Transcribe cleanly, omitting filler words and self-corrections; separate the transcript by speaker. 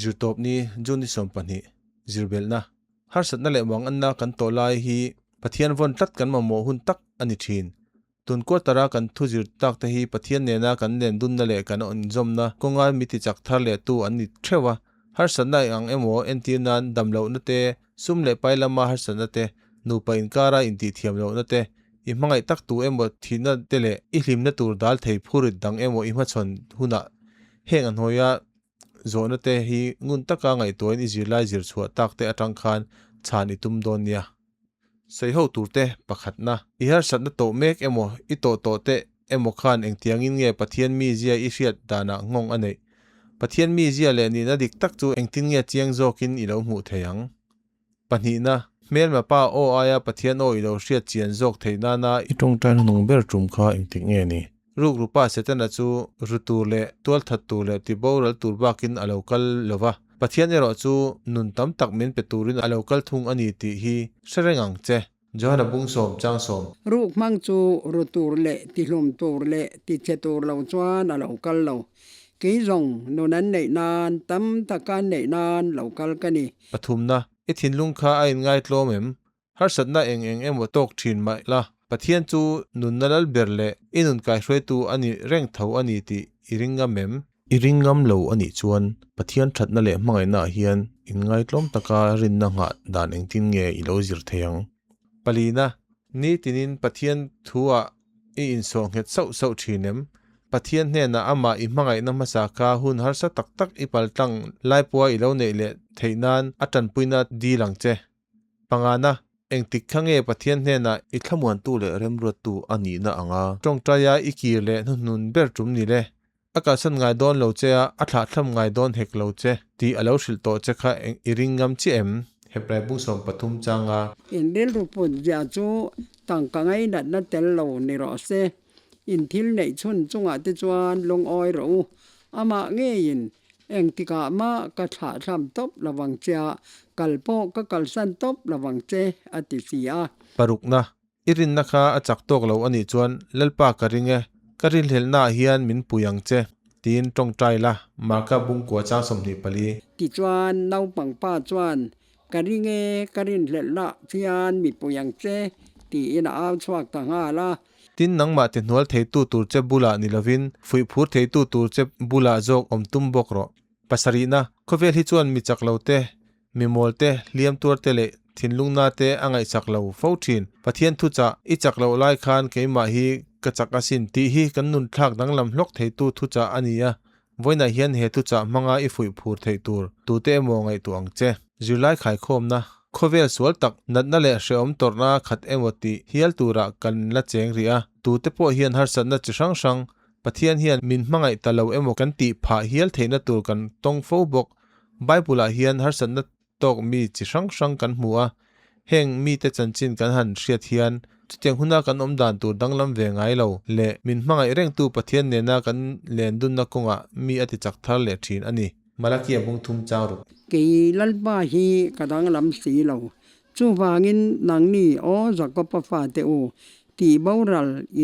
Speaker 1: Zirtawpni, June ni 20, Zirbelhna, Harsatna leh muanganna kan tawh lai hi Pathian vawn tlat kan mamawh hun tak a ni thin. Tun quarter-a kan thu zir tak te hi Pathian nena kan len dunna leh kan inzawmna kawnga mi tichak thar lehtu an ni theuh a. Harsatna eng ang emaw entir nan damlohna te, sum leh pai lama harsatna te, nupa inkara intihthiam lohna te, i hmangaih tak tu emaw thihna te leh i hlimna tur dal thei phurit dang emaw i hmachhawn hunah heng a hnuaia Zawhna te hi ngun taka ngaihtuahin i zirlai zir chhuah tak te atang khan chhan i tum dawn nia. Sawi ho tur te pakhatna. I harsatna tawh mek emaw, i tawh tawh te emaw khan engtiangin nge Pathian mizia i hriat danah nghawng a neih? Pathian mizia leh nihna dik tak chu engtin nge chiang zawkin i lo hmuh thei ang? Pahnihna, hmelma pa aw aia Pathian aw i lo hriat chian zawk theih nana i tawngtai hnuhnung ber tum kha engtik nge ni? Rukrupa Setana chu ru tur leh tualthat tur leh tiboral tur bakin a lo kal lo va, Pathian erawh chu nun tam tak min pe turin a lo kal thung a ni tih hi hre reng ang che. Johana bung sawm chang sawm.
Speaker 2: Ruk hmang chu ru tur leh tihlum tur leh tichhe tur lo chuan a lo kal lo. Kei zawng nun an neih nan, tam taka an neih nan lo kal ka ni.
Speaker 1: Pathumna, I thinlung kha a inngai tlawm em? Harsatna eng eng emaw tawk thin mah la, Pathian chu nunna lal ber leh i nun kaihruaitu a ni reng tho a ni tih i ring ngam em? I ring ngam lo a nih chuan Pathian thatna leh hmangaihnaah hian inngai tlawm taka rinna nghah dan engtin nge i lo zir thei ang? Palina, Nitinin Pathian thuah I insawh nghet sauh sauh thin em? Pathian hnenah amah i hmangaihna hmasa kha hun harsa tak tak i paltlang laipua i lo neih leh theih nan a tanpuina dil ang che. Pangana, engtik kha nge Pathian hnenah i thlamuantu leh remruattu a nihna anga tawngtaia i kir leh hnuhnun ber tum ni le? A kalsan ngai dawn lo che a, a thlahthlam ngai dawn hek lo che tih a lo hrilh tawh che kha eng i ring ngam chiah em? Hebrai bung 13 changa.
Speaker 2: In rilru put zia chu tangka ngainatna tel lo ni rawh se. In thil neih chhun chungah te chuan lungawi rawh u. Amah ngeiin engtikah mah ka thlahthlam tawp lovang che a, kal pawh ka kalsan tawp lovang che, a ti si a.
Speaker 1: Parukna, I rinna kha a chak tawk lo a nih chuan Lalpa ka ring e, ka rinhlelhnaah hian min pui ang che, tiin tawngtai la, Marka bungkua chang 24.
Speaker 2: Tichuan naupang pa chuan, Ka ring e, ka rinhlelhnaah hian mi pui ang che, tiin a au chhuak ta nghal a.
Speaker 1: Tin, nangmah ti hnual theitu tur che bulah ni lovin, fuih phur theitu tur che bulah zawk awm tum bawk rawh. Pasarihna, khawvel hi chuan mi chak lo te, Mi mawl te, hliam tuar te leh thinlungna te a ngaihsak lo fo thin. Pathian thuchah, I chak loh lai khan keimah hi ka chak asin tih hi kan nun thlak danglam hlawk theitu thuchah a ni a, vawiinah hian he thuchah hmanga i fuih phur theih tur tute emaw ngaihtuah ang che. Zirlai khaikhawmna, Khawvel sual tak, natna leh hrehawm tawrhna khat emaw tih hial turah kan la cheng rih a, tute pawh hian harsatna chi hrang hrang Pathian hian min hmangaih ta lo emaw kan tih phah hial theihna tur kan tawng fo bawk. Bible-ah hian harsatna tawk mi chi hrang hrang kan hmu a, heng mite chanchin kan han hriat hian chutiang huna kan awm dan tur danglam ve ngai lo leh min hmangaih rengtu Pathian nena kan len dunna kawngah mi a tichak thar leh thin a ni. Malakia bung thum chang ruk.
Speaker 2: Kei Lalpa hi ka danglam si lo. Chuvangin nangni aw Jakob-a fate u, tih boral i.